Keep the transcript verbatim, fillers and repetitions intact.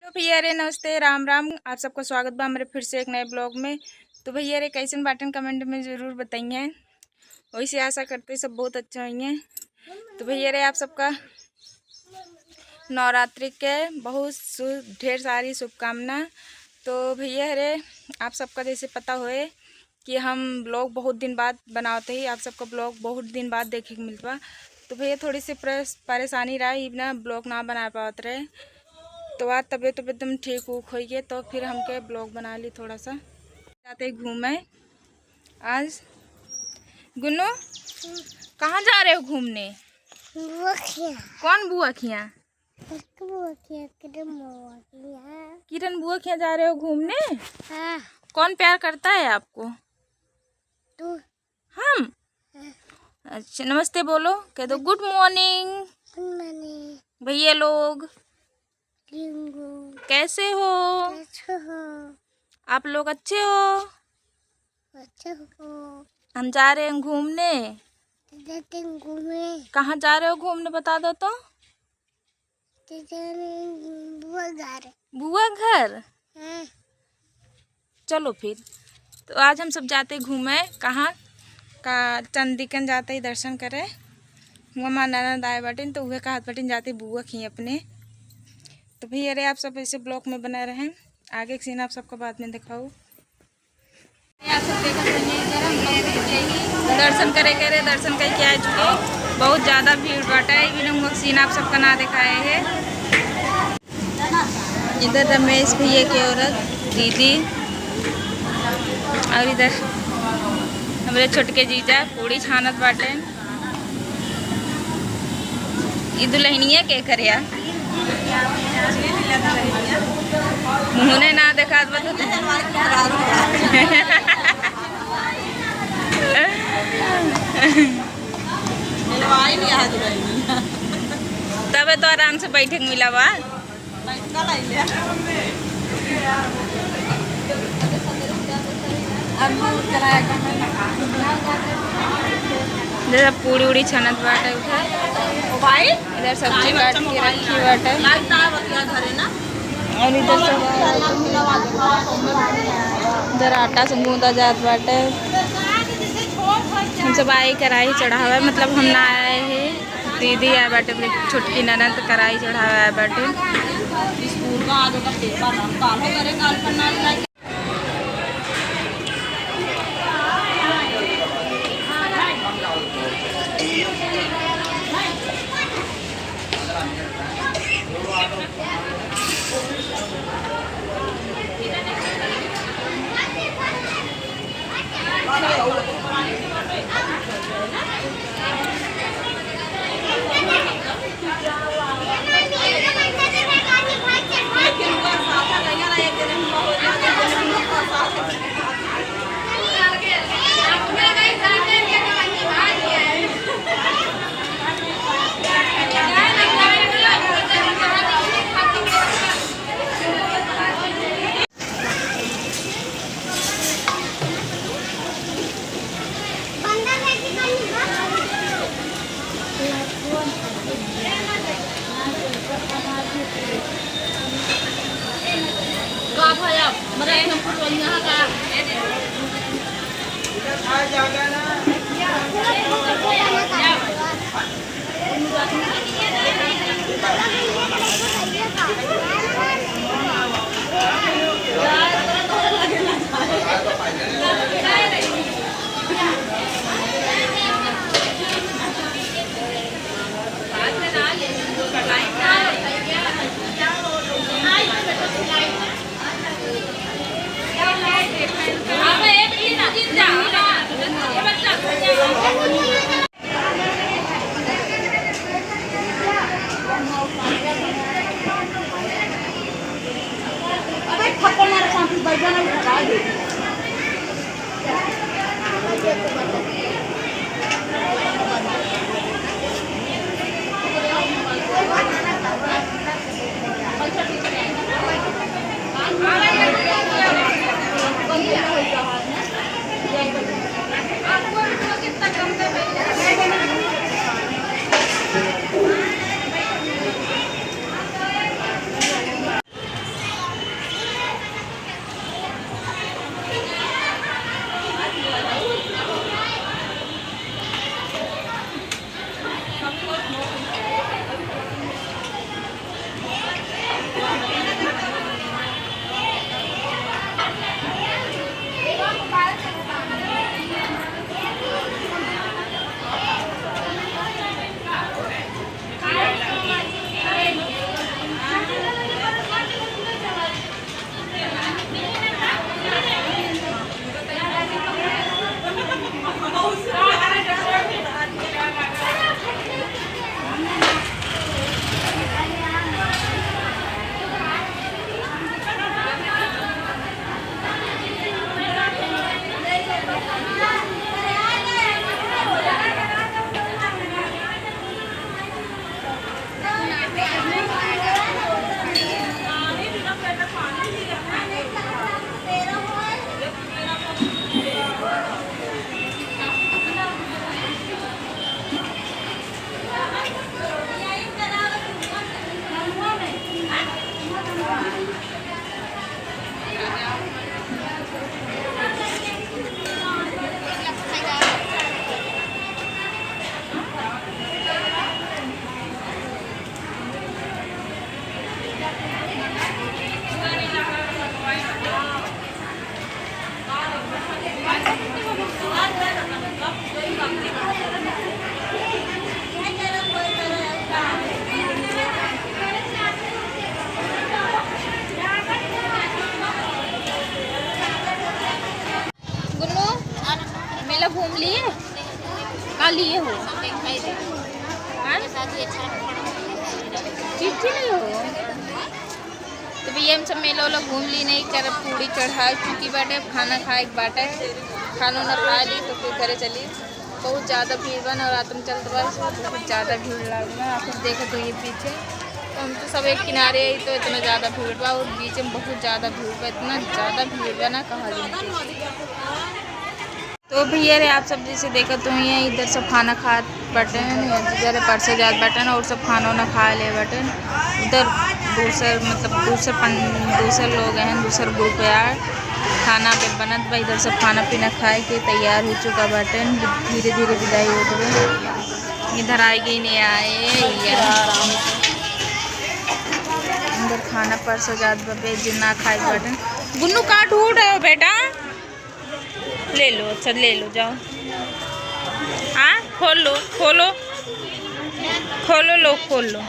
तो भैया रे नमस्ते, राम राम, आप सबका स्वागत बा हमरे फिर से एक नए ब्लॉग में। तो भैया रे कैसन बाटन, कमेंट में ज़रूर बताइए। वैसे आशा करते सब बहुत अच्छा होइए। तो भैया रे आप सबका नवरात्रि के बहुत सु-, ढेर सारी शुभकामना। तो भैया रे आप सबका जैसे पता होए कि हम ब्लॉग बहुत दिन बाद बनावत ही, आप सबका ब्लॉग बहुत दिन बाद देखे के मिलत बा। तो भैया थोड़ी सी प्रेस-, परेशानी रहा, ई ना ब्लॉग ना बना पावत रहे, तो आज तबियत, तबियत एकदम ठीक उक होइए, तो फिर हमके ब्लॉग बना ली थोड़ा सा। जाते घूमे आज। गुन्नू, कहाँ जा रहे हो घूमने? बुआ खिया। कौन बुआ खिया? बुआ खिया, किरण बुआ खिया। किरण बुआ खिया जा रहे हो घूमने? हाँ। कौन प्यार करता है आपको? तू। हम? हाँ। अच्छा, नमस्ते बोलो, कह दो, गुड मॉर्निंग। गुड मॉर्निंग। भैया लोग। लिंगो। कैसे हो? कैसे हो? आप लोग अच्छे हो? अच्छे हो। हम जा रहे हैं घूमने। जाते हैं घूमने। कहाँ जा रहे हो घूमने, बता दो तो। जाते हैं बुआ घर। बुआ घर? हाँ। चलो फिर। तो आज हम सब जाते घूमे, कहाँ का, चंदिकन जाते ही दर्शन करे। हुआ हमार ननद आए बाटिन, तो उहे कहत बाटिन जाते बुआ खिया अपने। तो भैया रे आप सब ऐसे ब्लॉग में बना रहें, आगे के सीन आप सबको बाद में दिखाऊ। आप सब देखत रहिए इधर हम लोग दर्शन करे, करे दर्शन करके आ चुके। बहुत ज़्यादा भीड़ बाटे, इवन हम लोग सीन आप सबका ना दिखाए हैं। इधर रमेश भैया के औरत दीदी, और इधर हमरे छोटके जीजा पूड़ी छानत बाटे। ई दुल्हनिया के करिया मुँह ने ना देखात बा तो तबे तो आराम से बैठे के मिला बा। जैसे पूड़ी उड़ी छनत बाटे उधर। इधर सब्जी काट के रखी बाटे। और इधर सब, इधर आटा से गूंदा जात बाटे। हम सब आए कढ़ाई चढ़ावे, मतलब हम ना आए हैं। दीदी आए बाटे, अपने छोटकी ननद कढ़ाई चढ़ावे आए बाटे। का भैया, मरे हम पुरवैया का। गुन्नू, मेला घूम लिए? का लिए हो? हाँ? चिट्ठी लिए हो? तो भैया, हम सब मेला उला घूम ली, नहीं करब, पूड़ी चढ़ा चुकी बाटे, अब खाना खाए के बाटे, खाना उना खा ली तो फिर घरे चली। बहुत ज़्यादा भीड़ बा, नवरात्र में चलत बा, बहुत ज़्यादा भीड़ लागल बा। आप सब देखत होइए पीछे, तो हम तो सब एक किनारे ही, तो इतना ज़्यादा भीड़ बा और बीच में बहुत ज़्यादा भीड़ बा, इतना ज़्यादा भीड़ बा ना, कहा जाए। तो भैया रे, आप सब जैसे देखत होइए, इधर सब खाना खात बाटेन, इधर परसे जात बाटेन और सब खाना उना खा ले बाटेन। उधर दूसर, मतलब दूसर पन-, दूसर लोग हैं, दूसर ग्रुप है यार। खाना पे बनत बा, इधर सब खाना पीना खाए के तैयार हो चुका बाटेन, धीरे धीरे विदाई होत बा। इधर आए गई नहीं आए यार। इधर खाना परसो जात बा, बे जिन्ना खाए बाटेन। गुन्नू, का ढूंढ रहे हो बेटा? ले लो, अच्छा ले लो, जाओ। हाँ, खोल लो, खोलो, खोलो, लो, खोल लो।